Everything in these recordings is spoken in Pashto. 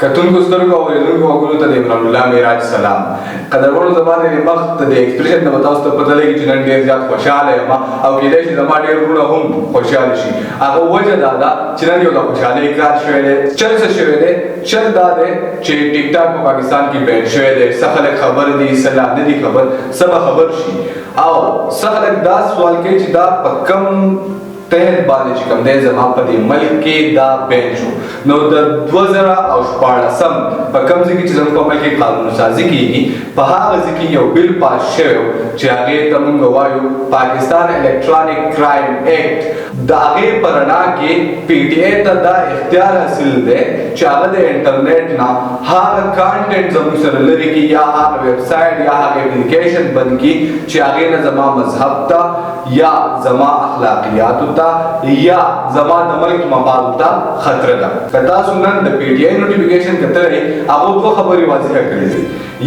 کتونکو سترګو او اورېدونکو غوږونو ته د عمران الله معراج سلام. قدرمنو، زما د مخ ته د expression نه به تاسو ته پته لګي چې نن ډېر زیات خوشحاله یم او کېدای شي زما ډېر وروڼه هم خوشحاله شي. هغه وجه دا ده چې نن یو د خوشحالۍ کار شوی دی. چل څه شوی دی؟ چل دا دی چې ټیک ټاک په پاکستان کې بین شوی دی. څه خلک خبر دي، څه لا نه دي خبر، څه به خبر شي او څه خلک دا سوال کوي چې دا په کم تحت باندې چې کوم دی زما په دې ملک کې دا بین شو. نو د 2016 په کوم ځای کې چې زموږ په ملک کې قانون سازي کېږي، په هغه ځای کې یو بل پاس شوی چې هغې ته مونږ وایو پاکستان الکترانیک کرایم ایکټ. د هغې په رڼا کې پي ټي ای ته دا اختیار حاصل دی چې هغه د انټرنیټ نه هغه content زموږ سره لرې کړي یا هغه ویب سایټ یا هغه اپلیکیشن بند کړي چې هغې نه زما مذهب ته یا زما اخلاقیاتو ته یا زما د ملک مفادو ته خطر ده. که تاسو نن د پي ټي آی نوټیفیکیشن کتلی، هغو دوه خبرې واضح کړې دي.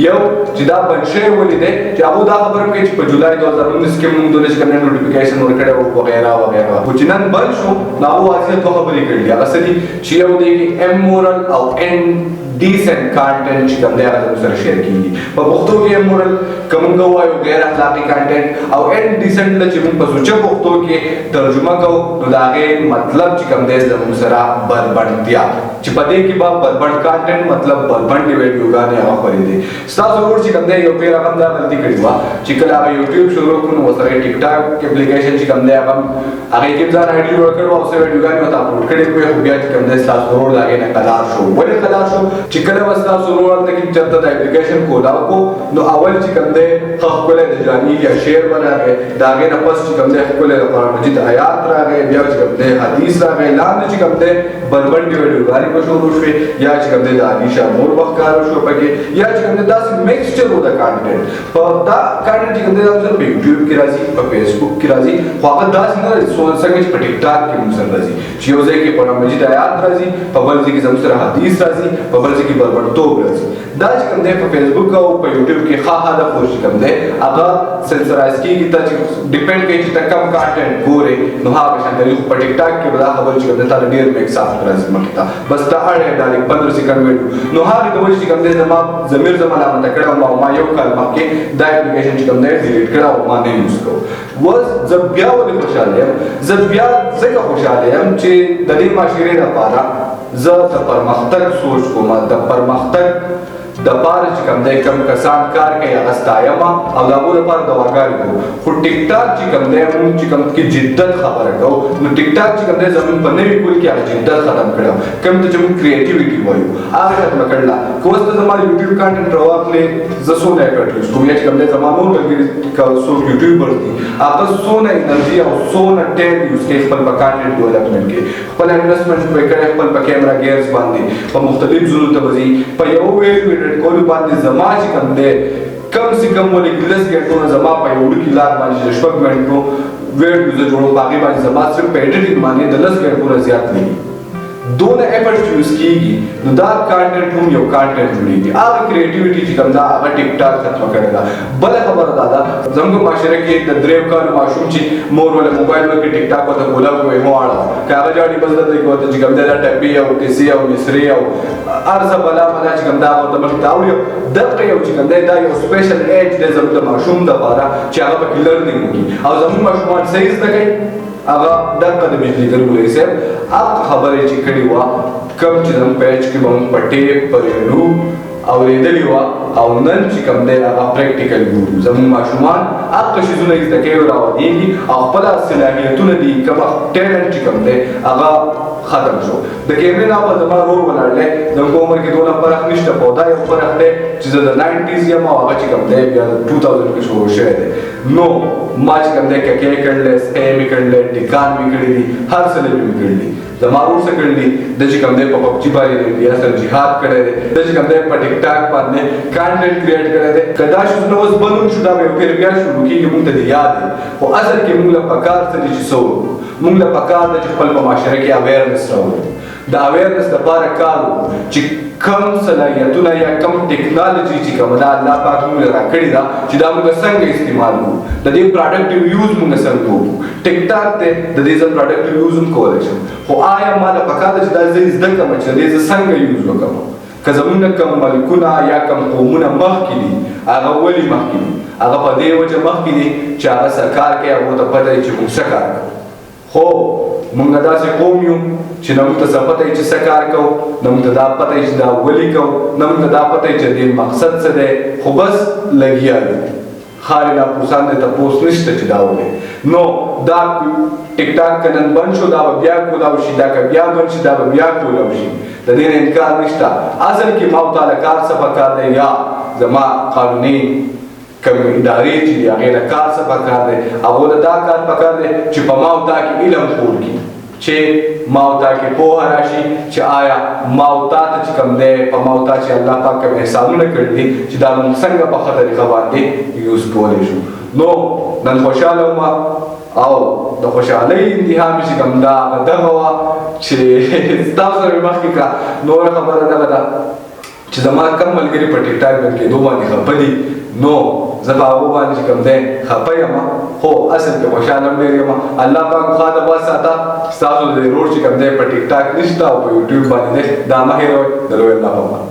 یو چې دا بند شوی ولې دی، چې هغو دا خبره کوي چې په جولای 2019 کې موږ دونه چې کوم نوټیفیکیشن ورکړی و وغیره وغیره، خو چې نن بند شو نو هغو واضح دوه خبرې کړې دي. هغه څه دي؟ چې یو دی کې immoral او indecent content چې کوم دی هغه زموږ سره share کیږي. په پښتو کې immoral که موږ وایو غیر اخلاقي content او indecent له چې موږ په سوچه پښتو کې ترجمه کوو، نو د هغې مطلب چې کوم دی زموږ سره بربنډتیا، چې په دې کې به بربنډ content، مطلب بربنډې ویډیوګانې هغه خپرېدې. ستاسو ورور چې کوم دی یو پیر هغه هم دا غلطي کړې وه چې کله هغه یوټیوب شروع کړو، نو ورسره ټیک ټاک اپلیکیشن چې کوم دی هغه هغې کې ځان آی ډي جوړ کړو او څه ویډیوګانې ورته اپلوډ کړې وې. خو بیا چې کوم دی ستاسو ورور د هغې نه قلار شو. ولې قلار شو؟ چې کله به ستاسو ورور هلته کې چېرته د اپلیکیشن کولاو کو، نو اول چې کوم دی ښه ښکلی د جاني یا شعر به راغی، د هغې نه پس چې کوم دی ښکلی د قرآن مجید آیات راغی، بیا چې کوم دی حدیث راغی، لاندې چې کوم دی بربنډې ویډیوګانې به شروع شوې یا چې کوم دی د علي شاه مور به ښکاره شو پکې یا چې کوم دی داسې mixture و د content. په دا content چې کوم دی دا په یوټیوب کې راځي، په فیسبوک کې راځي، خو هغه داسې نه راځي څنګه چې په ټیک ټاک کې موږ سره راځي، چې یو ځای کې قرآن مجید آیات راځي، په بل ځای کې زموږ سره حدیث راځي، په بل ځای کې بربنډتوب راځي. دا چې کوم دی په فیسبوک او په یوټیوب کې ښه هدف و چې کوم دی هغه سنسرایز کېږي، ته چې depend کوي چې ته کوم content ګورې نو هغه شان دی. خو په ټیک ټاک کې به دا خبره چې کوم دی تا له ډېر mix up راځي مخې ته، بس ته اړې ډایرکټ 15 سیکنډ ویډیو. نو هغې د وجې چې کوم دی زما ضمیر زما ملامته کړی او ما یو کال مخکې دا اپلیکیشن چې کوم دی delete کړی او ما نه use کوو. اوس زه بیا ولې خوشحاله یم؟ زه بیا ځکه خوشحاله یم چې د دې معاشرې لپاره زه د پرمختګ سوچ کوم. د پرمختګ د پاره چې کوم دی کوم کسان کار کوي هغه ستایم او د هغو لپاره دعاګانې کوو. خو ټیک ټاک چې کوم دی، موږ چې کوم کې جدت خبره کوو، نو ټیک ټاک چې کوم دی زموږ په نوي کول کې هغه جدت ختم کړی، کوم ته چې موږ creativity وایو هغه ختمه کړله. که اوس ته زما یوټیوب content راواخلې، زه څونه effort use کوم، یا چې کوم دی زما نور ملګري که څوک YouTuber دي، هغه څونه انرژي او څونه ټایم use کوي خپل په content development کې، خپل investment پرې کړی، خپل په camera gears باندې په مختلف ځایونو ته به ځي. په یو ویډیو edit کولو باندې زما چې کوم دی کم سي کم ولې 10 ګنټو نه زما په یو وړوکي لاګ باندې چې 6 منټو ویډیو زه جوړوم، په هغې باندې زما صرف په editing باندې د 10 ګنټو نه زیات لګي. دونه effort use کیږي، نو دا content هم یو content جوړیږي. هغه creativity چې کوم دا هغه ټیک ټاک ختمه کړې ده. بله خبره دا ده، زموږ معاشره کې د 3 کالو ماشوم چې مور ولا موبایل ورکړي، ټیک ټاک ورته کولاو کوي، مو اړه که هغه جاړي بس دلته کې ورته چې کوم دی دا ټپې او قصې او مصرې او هر څه بلا ملا چې کوم دا ورته مخې ته اوري. دغه یو چې کوم دی دا یو special age دی زموږ د ماشوم دپاره چې هغه پکې learning وکړي او زموږ ماشومان صحیح زده کوي. هغه دغه د بجلیګر مولوي صاحب هغه خبرې چې کړې وه، کوم چې زموږ په ایج کې به موږ په ټیپ په ریډیو اورېدلې وه او نن چې کوم دی هغه practical ګورو. زموږ ماشومان هغه شیزونه زده کوي او راودېږي او خپله صلاحیتونه دي، کوم talent چې کوم دی هغه ختم شو. د کیمرې نه په زما ورور ولاړ دی. زموږ په عمر کې دونه فرق نشته، خو دا یو فرق دی چې زه د 90s یم او هغه چې کوم دی بیا د 2000 کې شروع شوی دی. نو ما چې کوم دی ککې کړلی، سپی مې کړلی، ټیکان مې کړي دي، هر څه لرې مې کړي دي. زما ورور څه کړي دي؟ ده چې کوم دی په پبجي باندې د انډیا سره جهاد کړی دی، ده چې کوم دی په ټیک ټاک باندې content create کړی دی. که دا شیزونه اوس بند هم شو، دا به یو پیر بیا شروع کېږي، موږ ته دې یاد دی. خو اصل کې موږ له پکار څه دي چې څه وکړو؟ موږ له پکار ده چې خپل په معاشره کې awareness راوړو، د awareness لپاره کار وکړو چې کم صلاحیتونه یا کم ټکنالوژي چې کومه ده الله پاک موږ له راکړې ده چې دا موږ څنګه استعمال کړو، د دې productive use موږ څنګه وکړو. ټیک ټاک دی، د دې زه productive use هم کولی شم، خو آیا ما له پکار ده چې دا زه زده کړم چې د دې زه څنګه use وکړم؟ که زمونږ کوم ملکونه یا کوم قومونه مخکې دي، هغه ولې مخکې دي؟ هغه په دې وجه مخکې دي چې هغه څه کار کوي، هغو ته پته چې موږ څه کار کوو. خو مونږ داسې قوم یو چې نه موږ ته څه پته چې څه کار کوو، نه موږ ته دا پته چې دا ولې کوو، نه موږ ته دا پته چې دې مقصد څه دی، خو بس لګیا یو. خالي ناپوسان دې تپوس نشته چې دا ولې. نو دا ټیک ټاک که نن بند شو، دا به بیا کولاو شي، دا که بیا بند شي، دا به بیا کولاو شي، د دې نه انکار نشته. اصل کې ما او تا له کار څه پکار دی، یا زما قانوني کوم ادارې چې دي هغې له کار څه پکار دی؟ هغو له دا کار پکار دی چې په ما او تا کې علم خپور کړي، چې ما او تا کې پوهه راشي چې آیا ما او تا ته چې کوم دی، په ما او تا چې الله پاک کوم احسانونه کړي دي، چې دا موږ څنګه په ښه طریقه باندې یوز کولی شو. نو نن خوشحاله وم او د خوشحالۍ انتها مې چې کوم دا هغه دغه وه چې ستاسو سره مې مخکې کړه. نوره خبره دغه ده چې زما کم ملګري په ټیک ټاک بند کېدو باندې خفه دي، نو زه په هغو باندې چې کوم دی خفه یم، خو اصل کې خوشحاله هم ډېر یم. الله پاک ښاد آباد ساته. ستاسو د دې ورور چې کوم دی په ټیک ټاک نشته او په یوټیوب باندې دی، دا مه هېروئ. د لوی الله په امان.